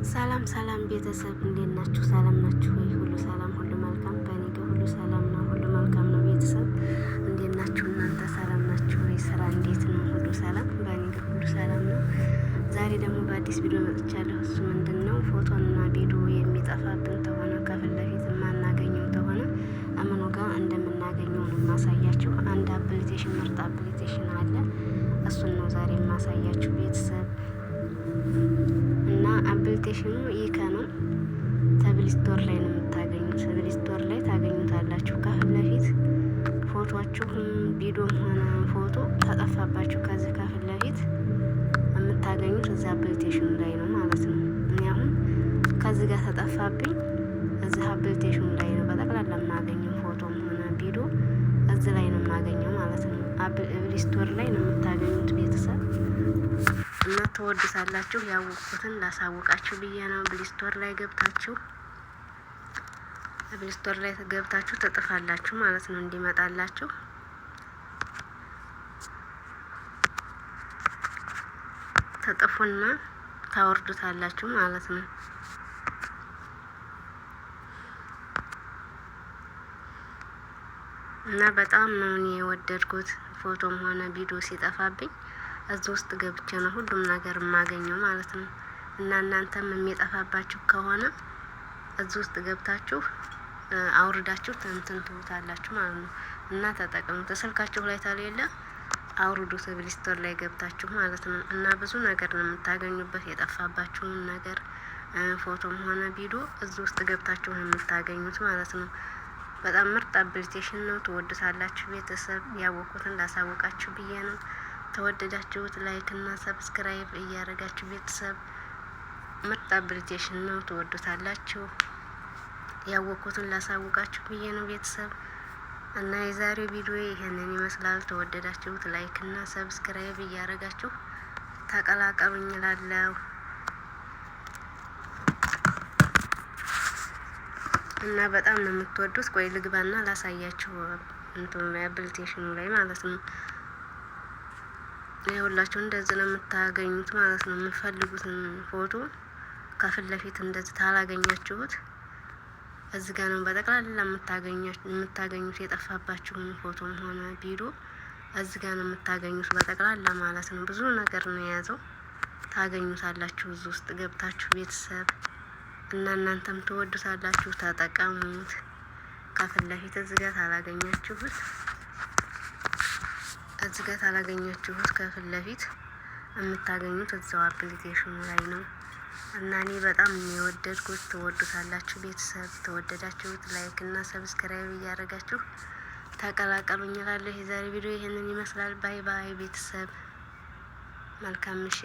ሰላም ሰላም ቤተሰብ እንዴት ናችሁ? ሰላም ናችሁ ወይ? ሁሉ ሰላም፣ ሁሉ መልካም። በእኔ ጋር ሁሉ ሰላም ነው፣ ሁሉ መልካም ነው። ቤተሰብ እንዴት ናችሁ እናንተ? ሰላም ናችሁ ወይ? ስራ እንዴት ነው? ሁሉ ሰላም፣ በእኔ ጋር ሁሉ ሰላም ነው። ዛሬ ደግሞ በአዲስ ቪዲዮ መጥቻለሁ። እሱ ምንድን ነው? ፎቶና ቪዲዮ የሚጠፋብን ተሆነ፣ ከፊት ለፊት የማናገኘው ተሆነ እምኑ ጋር እንደምናገኘው ነው የማሳያችሁ። አንድ application፣ ምርጥ application አለ። እሱን ነው ዛሬ የማሳያችሁ ቤተሰብ። እና application ኑ ይከ ነው። ተ Play Store ላይ ነው የምታገኙት። Play Store ላይ ታገኙታላችሁ። ከፊት ለፊት ፎቶችሁም ቪዲዮም ሆነ ፎቶ ተጠፋባችሁ ከዚህ ከፊት ለፊት የምታገኙት እዚህ application ኑ ላይ ነው ማለት ነው። እኔ አሁን ከዚህ ጋር ተጠፋብኝ፣ እዚህ application ኑ ላይ ነው በጠቅላላ የማገኘው። ፎቶም ሆነ ቪዲዮ እዚህ ላይ ነው የማገኘው ማለት ነው። Play Store ላይ ነው የምታገኙት ቤተሰብ እና ትወዱታላችሁ። ያወቅኩትን ላሳውቃችሁ ብዬ ነው። Play Store ላይ ገብታችሁ ትጥፋላችሁ ማለት ነው እንዲመጣላችሁ። ተጥፉና ታወርዱታላችሁ ማለት ነው። እና በጣም ነው እኔ የወደድኩት። ፎቶም ሆነ ቪዲዮ ሲጠፋብኝ እዚህ ውስጥ ገብቼ ነው ሁሉም ነገር የማገኘው ማለት ነው። እና እናንተም የሚጠፋባችሁ ከሆነ እዚህ ውስጥ ገብታችሁ አውርዳችሁ እንትን ትሉታላችሁ ማለት ነው። እና ተጠቀሙት። ስልካችሁ ላይ ታሌለ አውርዱት፣ Play Store ላይ ገብታችሁ ማለት ነው። እና ብዙ ነገር ነው የምታገኙበት። የጠፋባችሁን ነገር ፎቶም ሆነ ቪዲዮ እዚህ ውስጥ ገብታችሁ ነው የምታገኙት ማለት ነው። በጣም ምርጥ application ነው። ትወዱታላችሁ ቤተሰብ። ያወቅኩትን ላሳወቃችሁ ብዬ ነው። ተወደዳችሁት like እና subscribe እያደረጋችሁ ቤተሰብ፣ ምርጥ application ነው። ትወዱታላችሁ። ያወቅኩትን ላሳውቃችሁ ብዬ ነው ቤተሰብ። እና የዛሬው ቪዲዮ ይህንን ይመስላል። ተወደዳችሁት like እና subscribe እያደረጋችሁ ተቀላቀሉኝ እላለሁ። እና በጣም ነው የምትወዱት። ቆይ ልግባና ላሳያችሁ እንትኑ ላይ፣ application ኑ ላይ ማለት ነው። ይኸውላችሁ እንደዚህ ነው የምታገኙት ማለት ነው። የምትፈልጉትን ፎቶ ከፊት ለፊት እንደዚህ ታላገኛችሁት እዚህ ጋር ነው በጠቅላላ የምታገኙት። የጠፋባችሁን ፎቶም ሆነ ቪዲዮ እዚህ ጋር ነው የምታገኙት በጠቅላላ ማለት ነው። ብዙ ነገር ነው የያዘው፣ ታገኙታላችሁ እዚህ ውስጥ ገብታችሁ ቤተሰብ። እና እናንተም ትወዱታላችሁ፣ ተጠቀሙት። ከፊት ለፊት እዚህ ጋር ታላገኛችሁት ከፊት ለፊት የምታገኙት እዛው application ኑ ላይ ነው። እና እኔ በጣም የወደድኩት፣ ትወዱታላችሁ ቤተሰብ። ተወደዳችሁት like እና subscribe እያደረጋችሁ ተቀላቀሉኝ እላለሁ። የዛሬ ቪዲዮ ይህንን ይመስላል። Bye bye ቤተሰብ፣ መልካም ምሽት።